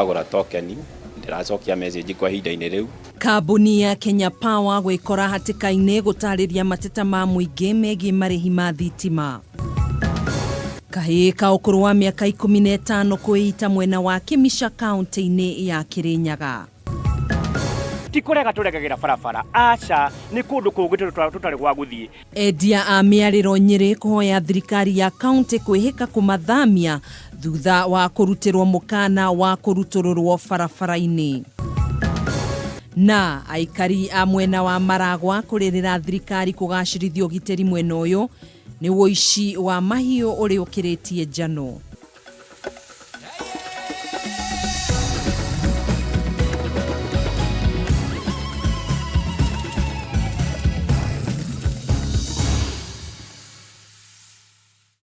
Ũkagũra token, ndĩracokia message kwa ihinda-inĩ rĩu. Kambuni ya Kenya Power gwĩkora hatĩka-inĩ gũtarĩria mateta ma mũingĩ megiĩ marĩhi ma thitima. Kahĩĩ ka ũkũrũ wa mĩaka 15 kwĩita mwena wa Kĩmica kaũntĩ-inĩ ya Kĩrĩnyaga. Ti kũrega tũregagĩra barabara, aca, nĩ kũndũ kũngĩ tũtarĩ gwa gũthiĩ. Endia a mĩarĩro Nyĩrĩ kũhoya thirikari ya kaũntĩ kwĩhĩka kũmathamia thutha wa kũrutĩrwo mũkana wa kũrutũrũrwo barabara-inĩ. Na aikari a mwena wa Maragwa kũrĩrĩra thirikari kũgacĩrithia ũgitĩri mwena ũyũ nĩ ũici wa mahiũ ũrĩa ũkĩrĩtie njano.